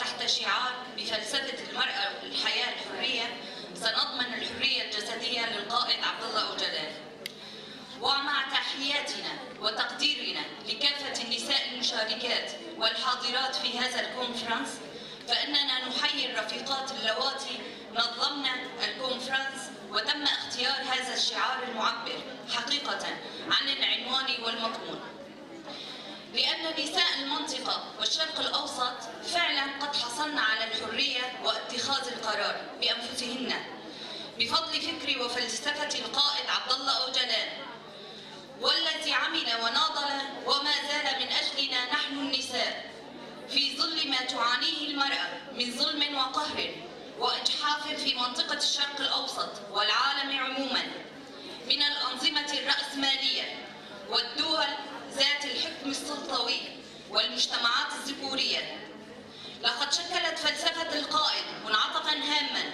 تحت شعار بفلسفة المرأة والحياة الحرية سنضمن الحرية الجسدية للقائد عبد الله أوجلان. ومع تحياتنا وتقديرنا لكافة النساء المشاركات والحاضرات في هذا ال conference، فإننا نحيي الرفيقات اللواتي نظمنا ال conference وتم اختيار هذا الشعار المعبر حقيقة عن العنوان والمضمون، لأن نساء المنطقة والشرق الأوسط فعلا قد حصلن على الحرية واتخاذ القرار بأنفسهن بفضل فكر وفلسفة القائد عبد الله أوجلان، والذي عمل وناضل وما زال من أجلنا نحن النساء في ظل ما تعانيه المرأة من ظلم وقهر وإجحاف في منطقة الشرق الأوسط والعالم عموما من الأنظمة الرأسمالية والدول ذات الحكم السلطوي والمجتمعات الذكورية. لقد شكلت فلسفة القائد منعطفا هاما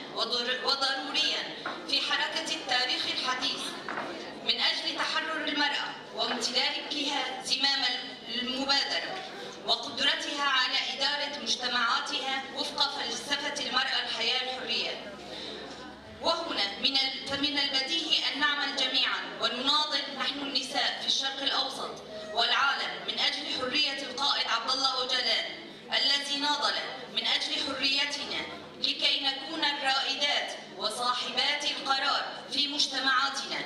وضروريا في حركة التاريخ الحديث من أجل تحرر المرأة وامتلاكها زمام المبادرة وقدرتها على إدارة مجتمعاتها وفق فلسفة المرأة الحياة الحرية. وهنا فمن البديهي أن نعمل جميعا ونناضل نحن النساء في الشرق الأوسط والعالم من أجل حرية القائد عبد الله أوجلان الذي ناضل من أجل حريتنا لكي نكون الرائدات وصاحبات القرار في مجتمعاتنا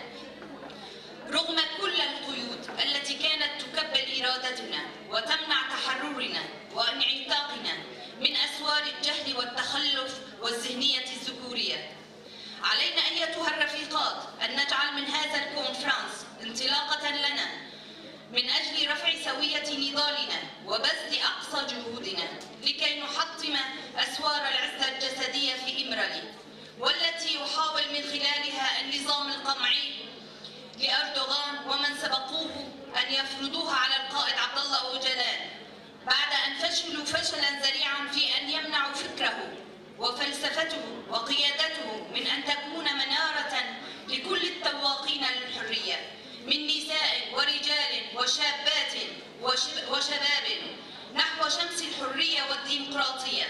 رغم كل القيود التي كانت تكبل إرادتنا وتمنع تحررنا وانعتاقنا من أسوار الجهل والتخلف والذهنية الذكورية. علينا أيتها الرفيقات أن نجعل من هذا ال conference انطلاقة لنا من أجل رفع سوية نضالنا وبذل أقصى جهودنا لكي نحطم أسوار العزة الجسدية في إمرالي، والتي يحاول من خلالها النظام القمعي لأردوغان ومن سبقوه أن يفرضوها على القائد عبد الله أوجلان بعد أن فشلوا فشلا ذريعا في أن يمنعوا فكره وفلسفته وقيادته من أن تكون منارة لكل التواقين للحرية من نساء ورجال وشابات وشباب نحو شمس الحرية والديمقراطية،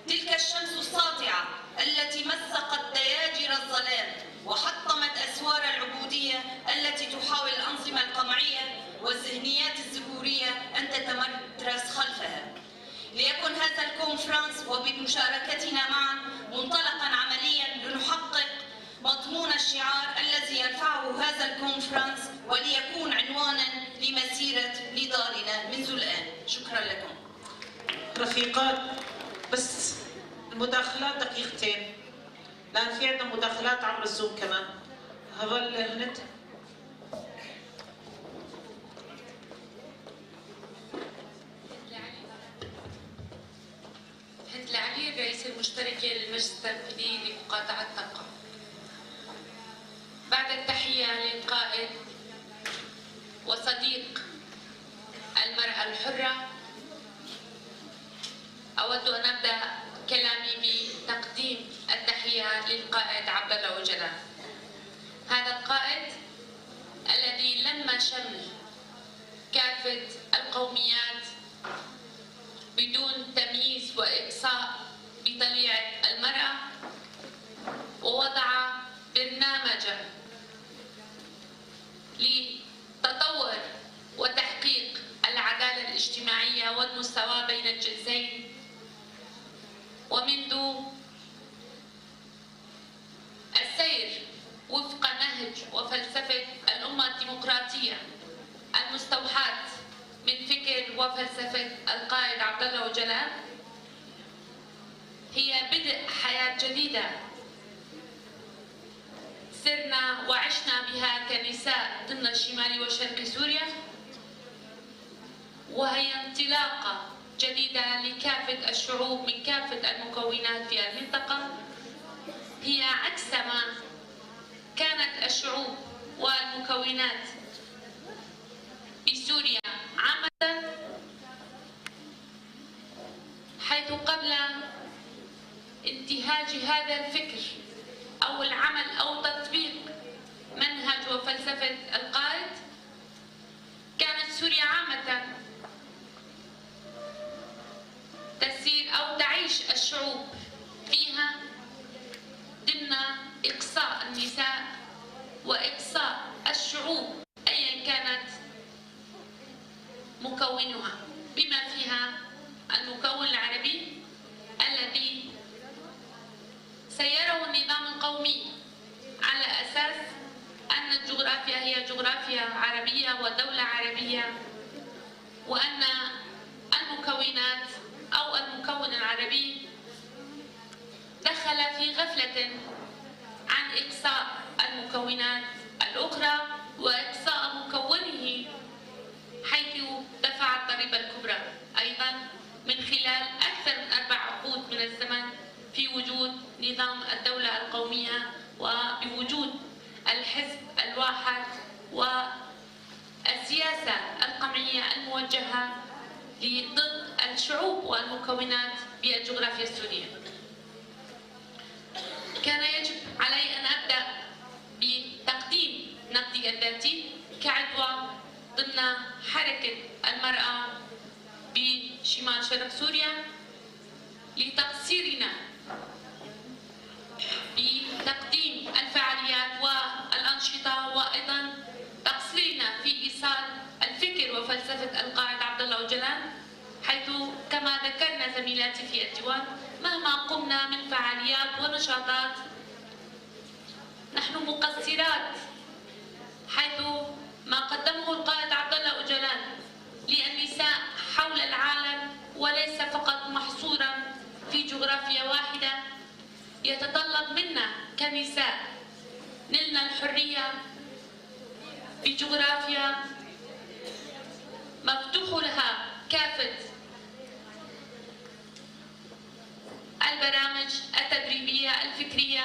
تلك الشمس الساطعة التي مزقت دياجر الظلام وحطمت أسوار العبودية التي تحاول الأنظمة القمعية والذهنيات الذكورية أن تتمترس خلفها. ليكن هذا الكونفرانس وبمشاركتنا معا منطلقا عمليا لنحقق مضمون الشعار الذي يرفعه هذا الكونفرانس، وليكون عنوانا لمسيرة نضالنا منذ الآن. شكرا لكم. رفيقات، بس المداخلات دقيقتين لأن في عندنا مداخلات عبر الزوم كمان. هظل هند. هند العلي، الرئيسة المشتركة للمجلس التنفيذي لمقاطعة طبقة. بعد التحية للقائد وصديق المرأة الحرة، أود أن أبدأ كلامي بتقديم التحية للقائد عبد الله أوجلان، هذا القائد الذي لم شمل كافة القوميات بدون تمييز وإقصاء بطليعة المرأة، ووضع برنامجا لتطور وتحقيق العدالة الاجتماعية والمساواة بين الجنسين. ومنذ السير وفق نهج وفلسفة الأمة الديمقراطية المستوحاة من فكر وفلسفة القائد عبد الله أوجلان، هي بدء حياة جديدة سرنا وعشنا بها كنساء ضمن الشمال وشرق سوريا، وهي انطلاقة جديدة لكافة الشعوب من كافة المكونات في المنطقة. هي عكس ما كانت الشعوب والمكونات بسوريا عامة، حيث قبل انتهاج هذا الفكر أو العمل أو تطبيق منهج وفلسفة القائد، كانت سوريا عامة تسير أو تعيش هي جغرافيا عربية ودولة عربية، وأن المكونات أو المكون العربي دخل في غفلة عن إقصاء المكونات الأخرى وإقصاء مكونه، حيث دفع الضريبة الكبرى أيضا من خلال أكثر من 4 عقود من الزمن في وجود نظام الدولة القومية وبوجود الحزب الواحد والسياسة القمعية الموجهة ضد الشعوب والمكونات بالجغرافيا السورية. كان يجب علي أن أبدأ بتقديم نقدي الذاتي كعضوة ضمن حركة المرأة بشمال شرق سوريا لتقصيرنا بتقديم الفعاليات والأنشطة، وأيضا تقصيرنا في إيصال الفكر وفلسفة القائد عبد الله أوجلان، حيث كما ذكرنا زميلاتي في الديوان مهما قمنا من فعاليات ونشاطات نحن مقصرات، حيث ما قدمه القائد عبد الله أوجلان للنساء حول العالم وليس فقط محصورا في جغرافيا واحدة، يتطلب منا كنساء نلنا الحرية في جغرافيا مفتوح لها كافة البرامج التدريبية الفكرية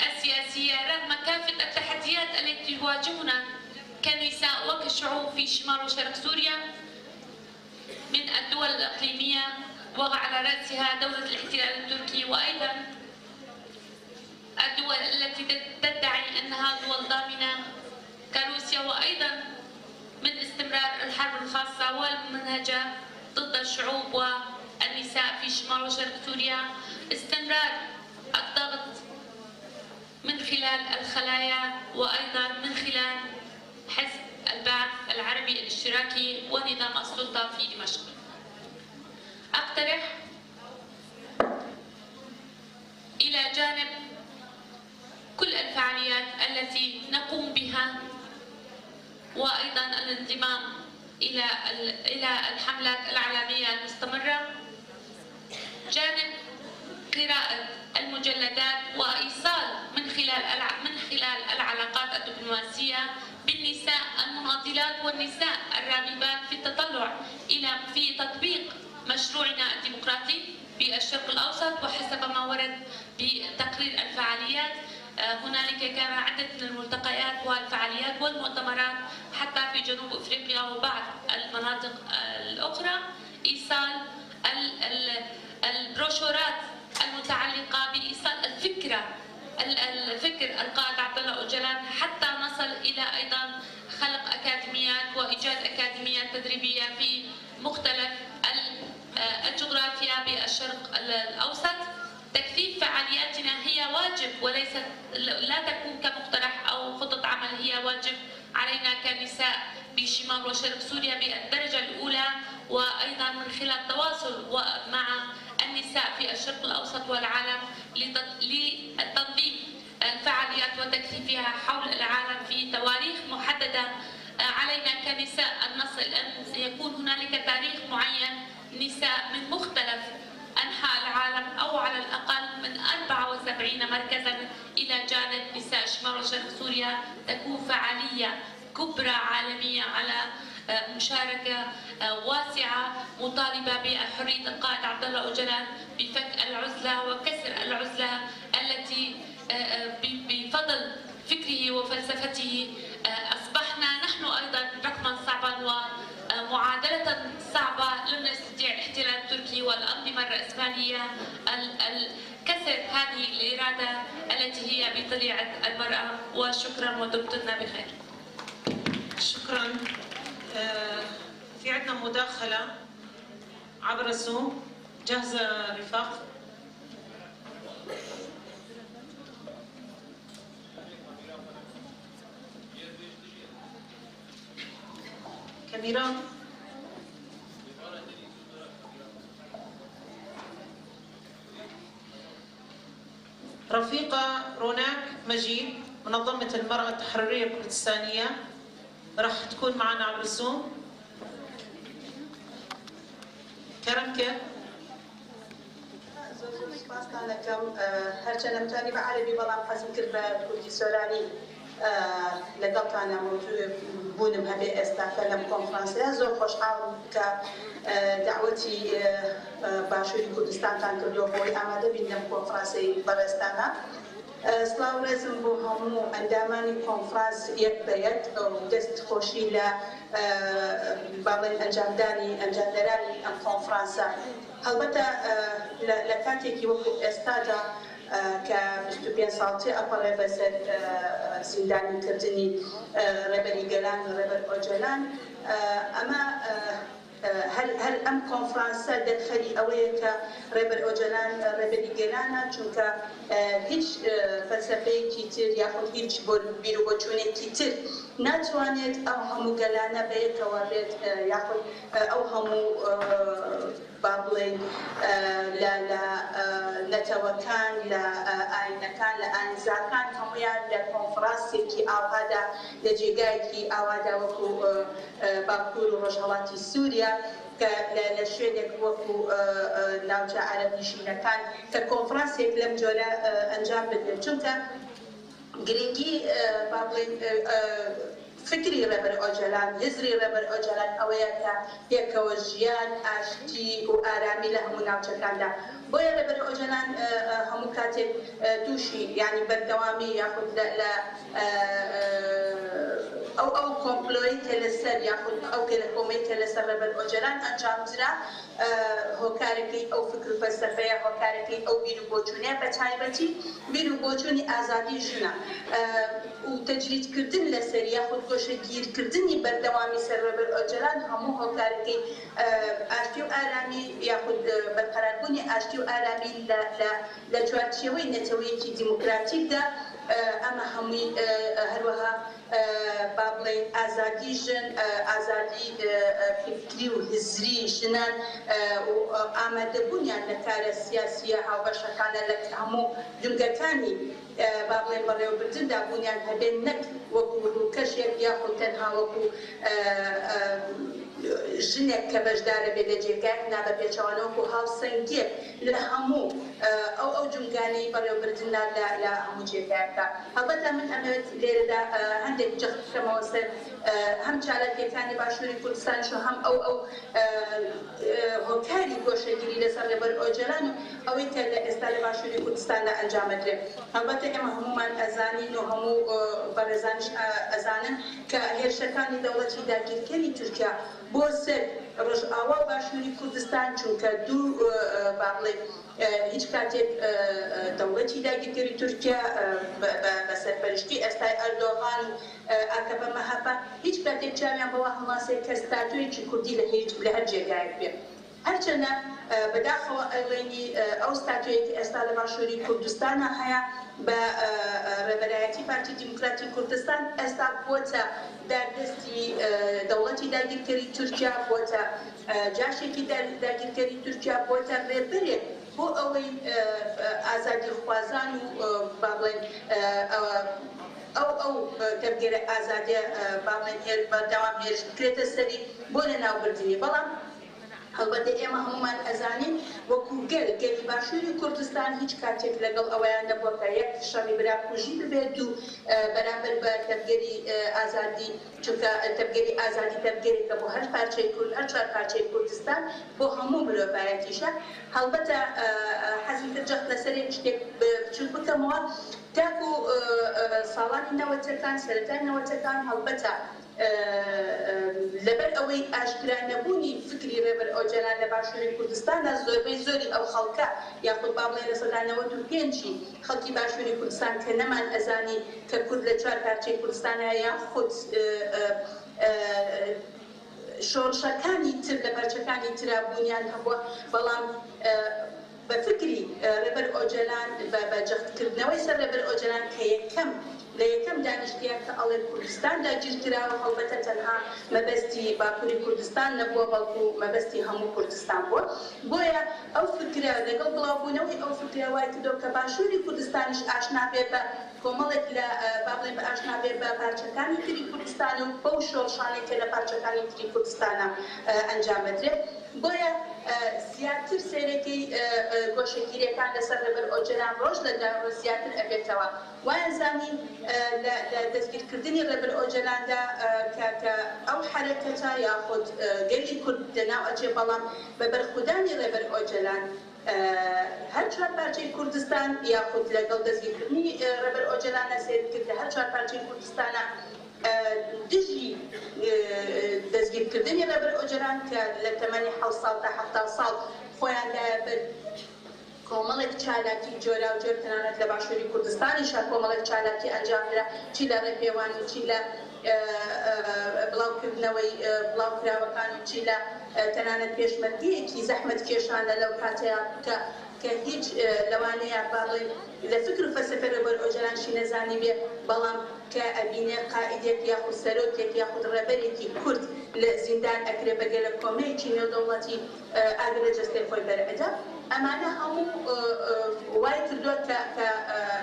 السياسية، رغم كافة التحديات التي تواجهنا كنساء وكشعوب في شمال وشرق سوريا من الدول الإقليمية وعلى رأسها دولة الاحتلال التركي، وأيضا الدول التي تدعي أنها دول ضامنة كروسيا، وأيضا من استمرار الحرب الخاصة والمنهجة ضد الشعوب والنساء في شمال وشرق سوريا، استمرار الضغط من خلال الخلايا وأيضا من خلال حزب البعث العربي الاشتراكي ونظام السلطة في دمشق. أقترح إلى جانب كل الفعاليات التي نقوم بها وأيضا الانضمام إلى الحملات الإعلامية المستمرة، جانب قراءة المجلدات وإيصال من خلال العلاقات الدبلوماسية بالنساء المناضلات والنساء الراغبات في التطلع في تطبيق مشروعنا الديمقراطي بالشرق الأوسط. وحسب ما ورد بتقرير الفعاليات هنالك كان عدة من الملتقيات والفعاليات والمؤتمرات حتى في جنوب أفريقيا وبعض المناطق الأخرى، إيصال البروشورات المتعلقة بإيصال الفكرة الفكر القائد عبد الله أوجلان، حتى نصل إلى أيضا خلق أكاديميات وإيجاد أكاديميات تدريبية في مختلف الجغرافيا بالشرق الأوسط. تكثيف فعالياتنا هي واجب وليست لا تكون كمقترح أو خطة عمل، هي واجب علينا كنساء بشمال وشرق سوريا بالدرجة الأولى، وأيضا من خلال التواصل مع النساء في الشرق الأوسط والعالم لتنظيم الفعاليات وتكثيفها حول العالم في تواريخ محددة. علينا كنساء أن نصل أن يكون هنالك تاريخ معين نساء من مختلف أنحاء العالم أو على الأقل من 74 مركزا إلى جانب نساء شمال وشرق سوريا تكون فعالية كبرى عالمية على مشاركة واسعة مطالبة بحرية القائد عبد الله أوجلان، بفك العزلة وكسر العزلة التي بفضل فكره وفلسفته أصبحنا نحن أيضا رقما صعبا ومعادلة صعبة لم نستطيع الاحتلال التركي والأنظمة الرأسمالية كسر هذه الإرادة التي هي بطليعة المرأة. وشكرا ودمتن بخير. شكرا. في عندنا مداخلة عبر الزوم، جاهزة رفاق؟ كاميرا. رفيقة روناك مجيد، منظمة المرأة التحررية الكردستانية. راح تكون معنا عبر الزوم. كرم كيف؟ زۆر زۆر سوپاستان دەکەم. هەرچەندە متوانی بە عەرەبی، بەڵام حەزم کرد بە کوردی سۆرانی لەگەڵتانە بوونم هەبێ ئێستاکە لەم کۆنفرانسەیە. زۆر خۆشحاڵم کە دەعوەتی باشووری کوردستانتان کردووە بۆی ئامادە بین لەم کۆنفرانسەی بەڕێزتانە. سڵاو ڕێزم بۆ هەموو ئەندامانی کۆنفرانس یەک بە یەک و دەست خۆشی لە با بڵێن ئەنجامدانی ئەنجامدەرانی ئەم کۆنفرانسە. هەڵبەتە لە کاتێکی وەکو ئێستادا کە 25 ساڵ تێ ئەپەڕێ بەسەر زیندانیکردنی ڕێبەری گەلان ڕێبەر ئۆجەلان، ئەمە هەر ئەم کۆنفرانسە دەرخەری ئەوەیە کە ڕێبەر ئۆجەلان ڕێبەری گەلانە، چونکە هیچ فەلسەفەیەکی تر یاخود هیچ بیروبۆچوونێکی تر ناتوانێت ئەو هەموو گەلانە بەیەکەوە بێت، یاخود ئەو هەموو با بڵێین لە نەتەوەکان، لە ئاینەکان، لە ئاینزاکان هەمویان لە کۆنفرانسێکی ئاوهادا، لە جێگایەکی ئاوادا وەکو باکوور و ڕۆژهەڵاتی سووریا، کە لە شوێنێک وەکو ناوچە عەرەب نشینەکان کە کۆنفرانسێک لەم جۆرە ئەنجام بدرێت. چونکە گرنگی با بڵێین فکری ڕێبەر ئۆجەلان، هزری ڕێبەر ئۆجەلان ئەوەیە کە پێکەوە ژیان، ئاشتی و ئارامی لە هەموو ناوچەکاندا. بۆیە ڕێبەر ئۆجەلان هەموو کاتێک تووشی یعنی بەردەوامی یاخود لە ئەو کۆمپلۆی کە لەسەر یاخود ئەو گەلەکۆمەی کە لەسەر ڕێبەر ئۆجەلان ئەنجام درا، هۆکارەکەی ئەو فکر و فەلسەفەیە، هۆکارەکەی ئەو بیر و بۆچوونەیە، بە تایبەتی بیر و بۆچوونی ئازادی ژنە و تەجریدکردن لەسەر یاخود گۆشەگیرکردنی بەردەوامی سەر ڕێبەر ئۆجەلان هەموو هۆکارەکەی ئاشتی و ئارامی یاخود بەرقەراربوونی ئاشتی و ئارامی لە چوارچێوەی نەتەوەیەکی دیموکراتیکدا. ئەمە هەمووی هەروەها با بڵێین ئازادی ژن، ئازادی فکری و هزری ژنان و ئامادەبوونیان لە کارە سیاسیە هاوبەشەکانە لە هەموو جومگەکانی با بڵێن بەڕێوەبردندا بوونیان هەبێت، نەک وەکو ڕووکەشێک یاخود تەنها وەکو ژنێک کە بەشدارە بێت لە جێگایەک، نا بە پێچەوانە وەکو هاوسەنگیەک لە هەموو ئەو جومگانەی بەڕێوەبردندا لە هەموو جێگایەکە. هەڵبەتە من ئەمەوێت لێرەدا هەندێک جەخت بکەمەوە سەر هەم چالاکیەکانی باشووری کوردستانیش و هەم ئەو هۆکاری گۆشەگیری لەسەر ڕێبەر ئۆجەلان و ئەوەی کە لە ئێستا لە باشووری کوردستاندا ئەنجامەدرێت. هەڵبەتە ئێمە هەمومان ئەزانین و هەموو بەڕێزانیش ئەزانن کە هێرشەکانی دەوڵەتی داگیرکەری تورکیا بۆ سەر ڕۆژئاوا و باشووری کوردستان، چونکە دوو با بڵێ هیچ کاتێک دەوڵەتی داگیرکەری تورکیا بە سەرپەرشتی ئێستای ئەردۆغان و ئاکەپە مەهەپە هیچ کاتێک چاویان بەوە هەڵناسێت کە ستاتۆیەکی کوردی لە هەر جێگایەک بێ. هەرچەندە بەداخەوە ئەڵێنی ئەو ستاتۆیەک ئێستا لە باشووری کوردستانە هەیە بە ڕێبەرایەتی پارتی دیموکراتی کوردستان، ئێستا بووەتە داردەستی دەوڵەتی داگیرکەری تورکیا، بووەتە جاشێکی داگیرکەری تورکیا، بووەتە ڕێبەرێک بۆ ئەوەی ئازادی خوازان و با بڵێن ئەو تەڤگەرە ئازادیە با بڵێن بەردەوام هێرش بکرێتە سەری بۆ لەناوبردنی. بەڵام هەڵبەتە ئێمە هەمومان ئەزانین وەکو گەل، گەلی باشووری کوردستان هیچ کاتێک لەگەڵ ئەوەیان نەبووە کە یەک شەڕی براکوژی ببێت و بەرامبەر بە تەڤگەری ئازادی، چونکە تەڤگەری ئازادی تەڤگەرێکە بۆ هەر پارچەی کورد، هەر چوار پارچەی کوردستان، بۆ هەموو مرۆڤایەتیشە. هەڵبەتە حەزم کرد جەخت لەسەر یەک شتێک بچووک بکەمەوە، تاکو ساڵانی نەوەتەکان، سەرەتای نەوەتەکان، هەڵبەتە لەبەر ئەوەی ئاشکرا نەبوونی فکری ڕێبەر ئۆجەلان لە باشووری کوردستاندا، زۆربەی زۆری ئەو خەڵکە یاخود با بڵێن 95% خەڵکی باشووری کوردستان کە نەمان ئەزانی کە کورد لە چوار پارچەی کوردستانە یاخود شۆڕشەکانی تر لە پارچەکانی ترا بوونیان هەبووە، بەڵام بە فکری ڕێبەر ئۆجەلان، بە جەختکردنەوەی سەر ڕێبەر ئۆجەلان کە یەکەم لە یەکەم دانیشتیە کە ئەڵێ کوردستان داگیرکراوە، هەڵبەتە تەنها مەبەستی باکووری کوردستان نەبووە، بەڵکو مەبەستی هەموو کوردستان بووە. بۆیە ئەو فکرە لەگەڵ بڵاوبوونەوەی ئەو فکرە وای کردەوە کە باشووری کوردستانیش ئاشنا بێ بە کۆمەڵێک لە با بڵێن بە ئاشنا بێ بە بە پارچەکانی تری کوردستان و بەو شۆڕشانەی کە لە پارچەکانی تری کوردستانە ئەنجام ئەدرێت. بۆیە زیاتر سەیرەکەی گۆشەگیریەکان لەسەر ڕێبەر ئۆجەلان ڕۆژ لە دوای ڕۆژ زیاتر ئەبێتەوە. وایان زانی لە لە دەستگیرکردنی ڕێبەر ئۆجەلاندا کە کە ئەو حەرەکەتە یاخود گەلی کورد لەناو ئەچێ، بەڵام بە بەرخودانی ڕێبەر ئۆجەلان هەر چوار پارچەی کوردستان یاخود لەگەڵ دەستگیرکردنی ڕێبەر ئۆجەلانە سەیر کرد لە هەر چوار پارچەی کوردستانە دژی دەستگیرکردنی ڕێبەر ئۆجەلان کە لە تەمەنی 7 ساڵ تا 70 ساڵ خۆیان دایە بەر کۆمەڵێک چالاکی جۆراوجۆر، تەنانەت لە باشووری کوردستانیشا کۆمەڵێک چالاکی ئەنجامدرا، چی لە ڕێپێوان و چی لە بڵاوکردنەوەی بڵاوکراوەکان و چی لە تەنانەت پێشمەرگەیەکی زەحمەتکێشانە لەو کاتەیا کە کە هیچ لەوانەیە با بڵێین لە فکر و فەلسەفەی ڕێبەر ئۆجەلانشی نەزانیبێ، بەڵام کە ئەبینێ قائیدێک یاخود سەرۆکێک یاخود ڕێبەرێکی کورد لە زیندان ئەکرێ بە گەلەکۆمەیەکی نێودەوڵەتی ئاگر لە جەستەی خۆی بەرئەدا. ئەمانە هەموو وای کردووە کە کە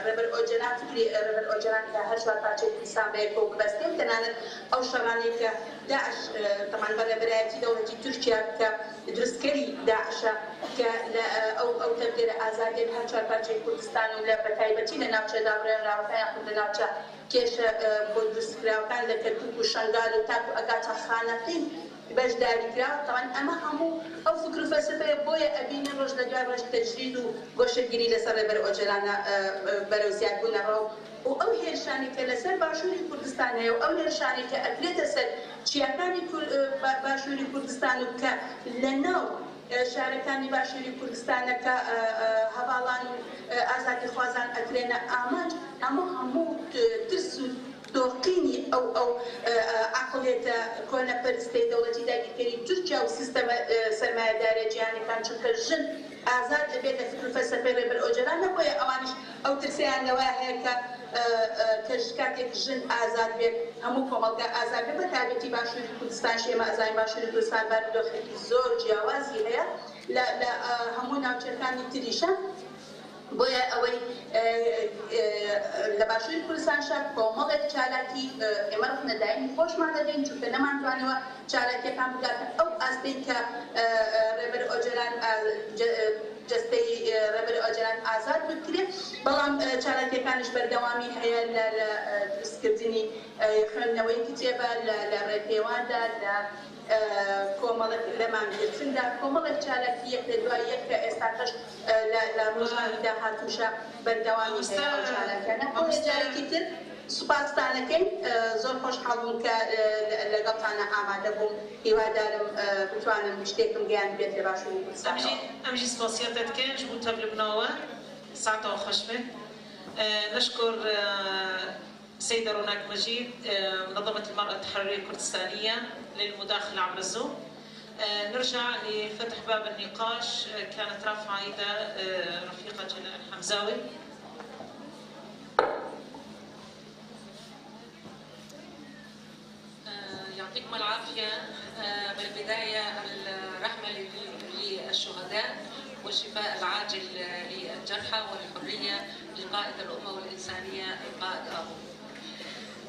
ڕێبەر ئۆجەلان فکری ڕێبەر ئۆجەلان کە هەر چوار پارچەی کوردستان بەیەکەوە ببەستێ و تەنانەت ئەو شەڕانەی کە داعش تەبعەن بە ڕێبەرایەتی دەوڵەتی تورکیا کە دروستکەری داعشە کە لە ئەو ئەو تەڤگەرە ئازادیە لە هەر چوار پارچەی کوردستان و لە بەتایبەتی لە ناوچە دابڕێنراوەکان یاخود لە ناوچە کێشە بۆ دروستکراوەکان لە کەرکوک و شەنگال و تاکو ئەگاتە خانەقین بەشداری کرا. تەبعەن ئەمە هەموو ئەو فکر و فەلسەفەیە، بۆیە ئەبینین ڕۆژ لە دوای ڕۆژ تەجرید و گۆشەگیری لەسەر ڕێبەر ئۆجەلانە بەرەو زیادبوون ئەڕا و ئەو هێرشانەی کە لەسەر باشووری کوردستان هەیە و ئەو هێرشانەی کە ئەکرێتە سەر چیاکانی باشووری کوردستان و کە لەناو شارەکانی باشووری کوردستانە کە هەڤاڵان و ئازادیخوازان ئەکرێنە ئامانج، ئەمە هەموو ترس و تۆقینی ئەو ئەو عەقڵیەتە کۆنەپەرستەی دەوڵەتی داگیرکەری تورکیا و سیستەمە سەرمایەداریە جیهانیەکان، چونکە ژن ئازاد ئەبێت لە فکر و فەلسەفەی ڕێبەر ئۆجەلانە، بۆیە ئەوانیش ئەو ترسەیان لەوە هەیە کە کە کاتێک ژن ئازاد بێت هەموو کۆمەڵگا ئازاد بێت، بە تایبەتی باشووری کوردستانش، ئێمە ئەزانین باشووری کوردستان بارودۆخێکی زۆر جیاوازی هەیە لە لە هەموو ناوچەکانی تریشە. بۆیە ئەوەی لە باشووری کوردستانشا کۆمەڵێک چالاکی ئێمە ڕەخنە دایمی خۆشمان دەدەین، چونکە نەمانتوانیوە چالاکیەکان بگاتە ئەو ئاستەی کە ڕێبەر ئۆجەلان جەستەی ڕێبەر ئۆجەلان ئازاد بکرێت، بەڵام چالاکیەکانیش بەردەوامی هەیە لە دروستکردنی خوێندنەوەی کتێبە، لە ڕێپێواندا، لە کۆمەڵێک لە مانگرتندا، کۆمەڵێک چالاکی یەک لە دوای یەک کە ئێستاکەش لە ڕۆژانی داهاتووشا بەردەوامی هەیە ئەو چالاکیانە. بۆیە جارێکی تر سوپاستانەکەین، زۆر خۆشحاڵ بووم کە لەگەڵتانە ئامادە بووم، هیوادارم بتوانم شتێکم گەیاندبێت لە باشووری کوردستانەوە. ئەمژی سپاسیاتە دکەین ژ بۆ تەڤلبناوە ساعتەوە خۆش بێ. نشکر سيدة روناك مجيد منظمة المرأة التحررية الكردستانية للمداخلة عبر الزوم. نرجع لفتح باب النقاش. كانت رافعة إيدها رفيقة جلاء الحمزاوي. يعطيكم العافية. بالبداية الرحمة للشهداء والشفاء العاجل للجرحى والحرية لقائد الأمة والإنسانية القائد آبو.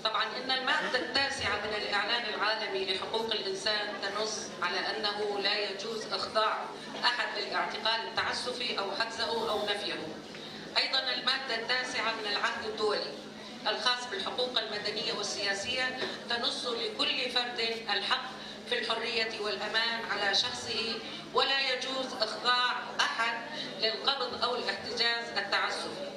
طبعا إن المادة 9 من الإعلان العالمي لحقوق الإنسان تنص على أنه لا يجوز إخضاع أحد للاعتقال التعسفي أو حجزه أو نفيه. أيضا المادة 9 من العهد الدولي الخاص بالحقوق المدنية والسياسية تنص لكل فرد الحق في الحرية والأمان على شخصه، ولا يجوز إخضاع أحد للقبض أو الاحتجاز التعسفي.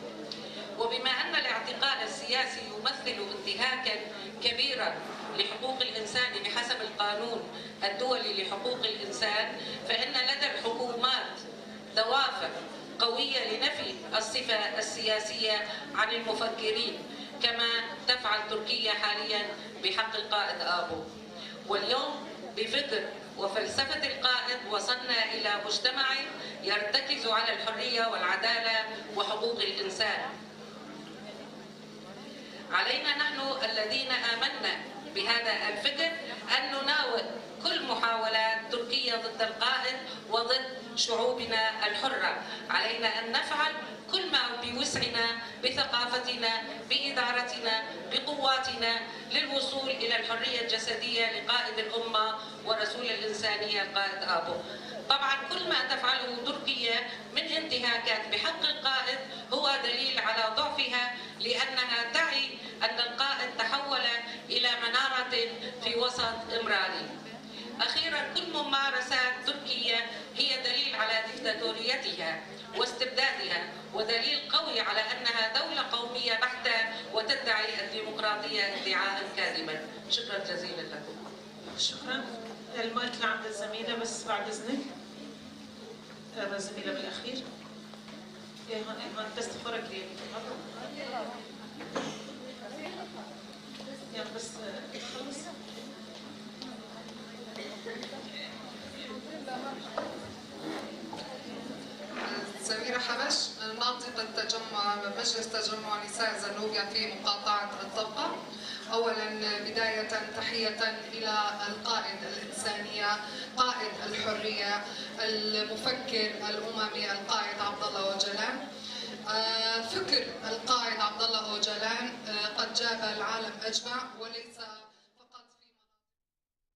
وبما أن الاعتقال السياسي يمثل انتهاكا كبيرا لحقوق الإنسان بحسب القانون الدولي لحقوق الإنسان، فإن لدى الحكومات دوافع قوية لنفي الصفة السياسية عن المفكرين كما تفعل تركيا حاليا بحق القائد آبو. واليوم بفكر وفلسفة القائد وصلنا إلى مجتمع يرتكز على الحرية والعدالة وحقوق الإنسان. علينا نحن الذين آمنا بهذا الفكر أن نناوئ كل محاولات تركيا ضد القائد وضد شعوبنا الحرة. علينا أن نفعل كل ما بوسعنا، بثقافتنا، بإدارتنا، بقواتنا، للوصول إلى الحرية الجسدية لقائد الأمة ورسول الإنسانية القائد آبو. طبعا كل ما تفعله تركيا من انتهاكات بحق القائد هو دليل على ضعفها، لأنها تعي أن القائد تحول إلى منارة في وسط إمرالي. أخيرا، كل ممارسات تركيا هي دليل على ديكتاتوريتها واستبدادها، ودليل قوي على أنها دولة قومية بحتة وتدعي الديمقراطية ادعاء كاذبا. شكرا جزيلا لكم. شكرا. المايك لعند الزميلة، بس بعد إذنك الزميلة بالأخير. إيه هون بس تخرج لي، يلا بس خلص. سميرة حبش، ناطقة تجمع مجلس تجمع نساء زنوبيا في مقاطعة الطبقة. أولا بداية تحية إلى القائد الإنسانية، قائد الحرية، المفكر الأممي القائد عبد الله أوجلان. فكر القائد عبد الله أوجلان قد جاب العالم أجمع وليس